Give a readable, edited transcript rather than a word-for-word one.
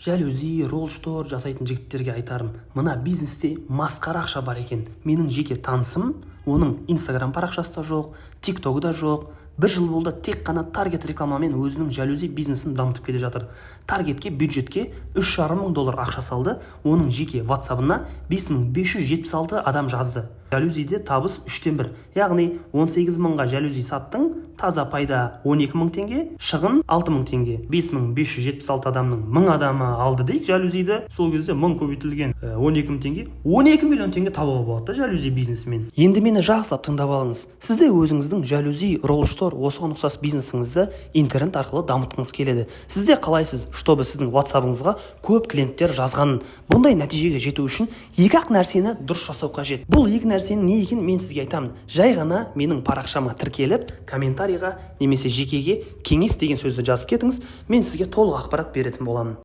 Жалюзи, ролштор жасайтын жігіттерге айтарым: мына бизнесте масқара ақша бар екен. Менің жеке танысым, оның Инстаграм парақшасы да жоқ, Тиктогы да жоқ, бір жыл болды, тек қана таргет рекламамен өзінің жалюзи бизнесін дамытып келе жатыр. Таргетке, бюджетке 3,5 мың доллар ақша салды. Оның жеке Ватсабына 5576 адам жазды. Жалюзиде табыс үштен бір, яғни 18 мыңға жалюзи саттың, таза пайда 12 мың теңге, шығын 6 мың теңге. 5576 адамның 1000 адамы алды дейік жалюзиді. Сол кезде 1000 көбейтілген 12 мың теңге, 12 миллион теңге табуға болады да жалюзи бизнесімен. Енді мені жақсылап тыңдап алыңыз. Сіз де өзіңіздің жалюзи, ролштор, осыған ұқсас бизнесіңізді интернет арқылы дамытқыңыз келеді. Сіз де қалайсыз, чтобы сіздің Ватсабыңызға көп клиенттер жазғанын. Бұндай нәтижеге жету үшін екі ақ нәрсені дұрыс жасау қажет. Бұл екі нәрсенің не екенін мен сізге айтамын. Жай ғана менің парақшама тіркеліп, комментарийға немесе жекеге «кеңес» деген сөзді жазып кетіңіз, мен сізге толық ақпарат беретін боламын.